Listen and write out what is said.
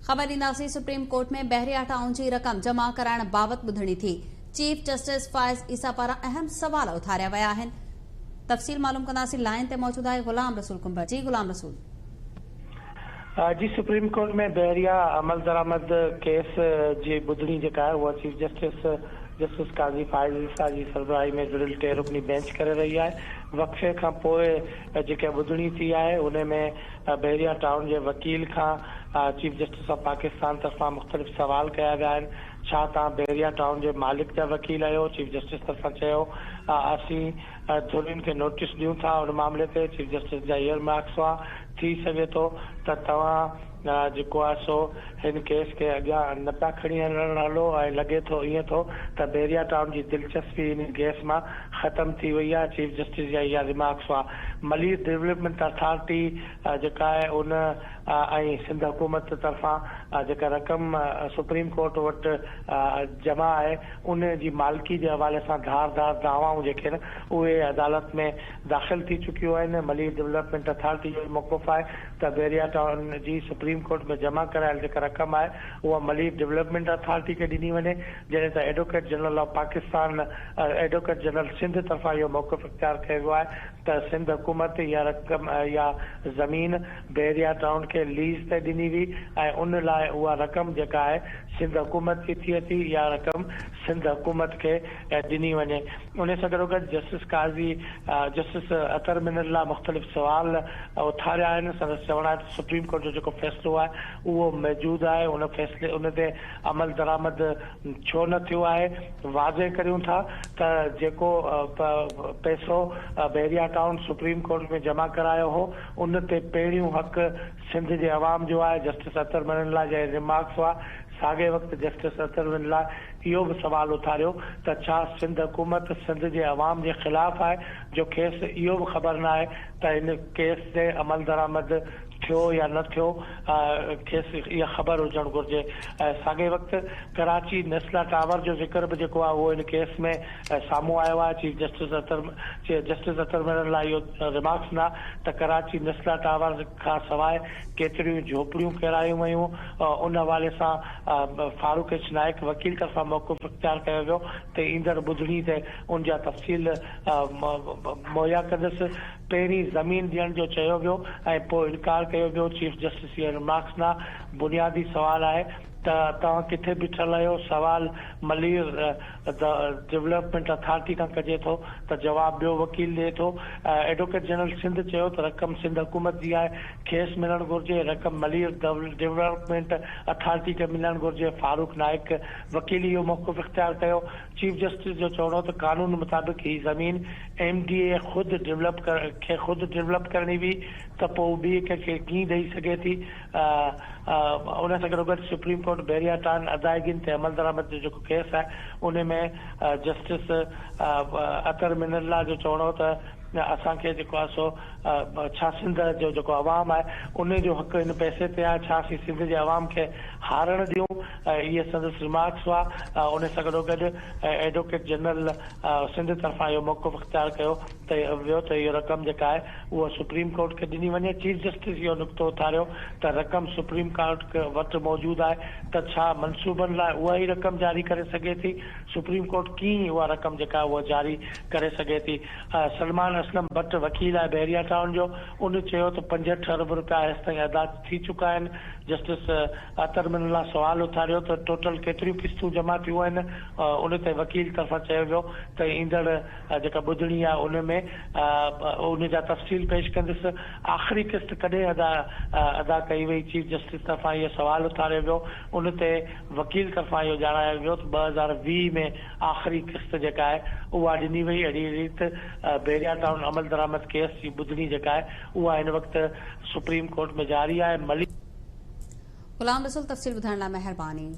خبر ڏينداسين supreme court ۾ Bahria town جي رقم جمع ڪرائڻ بابت ٻڌڻي ٿي، چيف جسٽس فائز عيسيٰ پاران اهم سوال اٿاريا ويا آهن، تفصيل معلوم ڪنداسين، لائين تي موجود آهي غلام رسول ڪنڀر، جي غلام رسول. جي سپريم ڪورٽ ۾ بحريا عملدرآمد ڪيس جي ٻڌڻي جيڪا آهي اها chief justice justice Qazi Faez Isa جي سربراهي ۾ جڙيل ٽي رڪني بينچ ڪري رهي آهي، وقفي کان پوء جيڪا ٻڌڻي ٿي آهي ان ۾ بحريا ٽائون جي وڪيل کان چيف جسٽس آف پاڪستان طرفان مختلف سوال ڪيا ويا آهن، ڇا توهان بحريا ٽائون جي مالڪ جا وڪيل آهيو؟ چيف جسٽس طرفان چيو اسين ڌرين کي نوٽيس ڏيون ٿا ان معاملي تي چيف جسٽس جا اهي رمارڪس هئا ٿي سگهي ٿو ته توهان جيڪو آهي سو هن ڪيس کي اڳيان نه پيا کڻي هلڻ هلو ۽ لڳي ٿو ائين ٿو ته بحريا ٽائون جي دلچسپي ان ڪيس مان ختم ٿي وئي آهي چيف جسٽس جا اها ريمارڪس هئا ملير ڊولپمينٽ اٿارٽي جيڪا آهي ان ۽ سنڌ حڪومت طرفان جيڪا رقم سپريم ڪورٽ وٽ جمع آهي ان جي مالڪي جي حوالي سان ڌار ڌار دعوائون جيڪي آهن اهي عدالت ۾ داخل ٿي چڪيون آهن ملير ڊولپمينٽ اٿارٽي جو موقف آهي ته بحريا ٽائون جي سپريم ڪورٽ ۾ جمع ڪرايل جيڪا رقم آهي اها ملير ڊولپمينٽ اٿارٽي کي ڏني وڃي جڏهن ته advocate general of Pakistan advocate general Sindh طرفان اهو موقف اختيار ڪيو ويو آهي ته سنڌ حڪومت اها رقم اها زمين بحريا ٽائون کي ليز تي ڏني هئي ۽ ان لاء اها رقم جيڪا آهي سنڌ حڪومت جي ٿئي ٿي اها رقم سنڌ حڪومت کي ڏني وڃي. ان سان گڏوگڏ justice Qazi justice Athar Minallah مختلف سوال اٿاريا آهن، سندس چوڻ آهي ته سپريم ڪورٽ جو جيڪو فيصلو آهي اهو موجود آهي ان فيصلي ان تي عملدرآمد ڇو نه ٿيو آهي، واضح ڪريون ٿا ته جيڪو پئسو بحريا ٽائون سپريم ڪورٽ ۾ جمع ڪرايو هو ان تي پهريون حق سنڌ جي عوام جو آهي، جسٽس اطهر من الله جا اهي ريمارڪس هئا، ساڳئي وقت جسٽس اطهر من الله اهو به سوال اٿاريو ته ڇا سنڌ حڪومت سنڌ جي عوام جي خلاف آهي جو کيس اهو به خبر ناهي ته هن ڪيس تي عملدرآمد ٿيو يا نه ٿيو کيس اها خبر هجڻ گهرجي. ساڳئي وقت ڪراچي نيسلا ٽاور جو ذڪر به جيڪو آهي اهو هن ڪيس ۾ سامهون آيو آهي chief justice Athar justice Athar Minallah اهو ريمارڪس ڏنا ته ڪراچي نيسلا ٽاور کان سواء ڪيتريون جهوپڙيون ڪيرايون ويون ان حوالي سان فاروق ايڇ نائيڪ وڪيل طرفان موقف اختيار ڪيو ويو ته ايندڙ ٻڌڻي تي ان جا تفصيل مهيا ڪندس. پهرين زمين ڏيڻ جو چيو ويو ۽ پوء انڪار ڪيو ويو، چيف جسٽس اهي ريمارڪس ڏنا، بنيادي سوال آهي ته توهان ڪٿي بيٺل آهيو، سوال ملير ڊولپمينٽ اٿارٽي کان ڪجي ٿو ته جواب ٻيو وڪيل ڏئي ٿو، ايڊووڪيٽ جنرل سنڌ چيو ته رقم سنڌ حڪومت جي آهي، کيس ملڻ گهرجي، رقم ملير ڊولپمينٽ اٿارٽي کي ملڻ گهرجي، فاروق نائيڪ وڪيل اهو موقف اختيار ڪيو، چيف جسٽس جو چوڻ هو ته قانون مطابق هي زمين ايم ڊي اي خود ڊولپ کي خود ڊولپ ڪرڻي هئي ته پوء ٻئي ڪنهن کي ڪيئن ڏئي سگهي ٿي ان سان گڏوگڏ سپريم ڪورٽ بحريا ٽائون ادائيگين تي عملدرآمد جو جيڪو ڪيس آهي ان ۾ جسٽس اطهر من الله جو چوڻ هو ته اسان کي جيڪو آهي سو ڇا سنڌ جو جيڪو عوام آهي ان جو حق ان پئسي تي آهي ڇا اسين سنڌ جي عوام کي هارڻ ڏيون اهي سندس ريمارڪس هئا ان سان گڏوگڏ ايڊووڪيٽ جنرل سنڌ طرفان اهو موقف اختيار ڪيو ته ويو ته اهو رقم جيڪا آهي اها سپريم ڪورٽ کي ڏني وڃي. چيف جسٽس اهو نقطو اٿاريو ته رقم سپريم ڪورٽ وٽ موجود آهي ته ڇا منصوبن لاء اها ئي رقم جاري ڪري سگهي ٿي؟ سپريم ڪورٽ ڪيئن اها رقم جيڪا آهي اها جاري ڪري سگهي ٿي؟ سلمان اسلم بٽ وڪيل آهي بحريا ٽائون جو ان چيو ته 65 ارب رپيا هيستائين ادا ٿي چڪا آهن. جسٽس اطهر من الله سوال اٿاريو ته ٽوٽل ڪيتريون قسطون جمع ٿيون آهن؟ ان تي وڪيل طرفان چيو ويو ته ايندڙ جيڪا ٻڌڻي آهي ان ۾ ان جا تفصيل پيش ڪندس، آخري قسط ڪڏهن ادا ادا ڪئي وئي؟ چيف جسٽس طرفان اهو سوال اٿاريو ويو، ان تي وڪيل طرفان اهو ڄاڻايو ويو ته 2020 ۾ آخري قسط جيڪا آهي اها ڏني وئي، اهڙي ريت بحريا ٽائون عملدرآمد ڪيس جي ٻڌڻي جيڪا آهي اها هن وقت سپريم ڪورٽ ۾ جاري آهي. غلام رسول تفصيل ٻڌائڻ لاء مهرباني.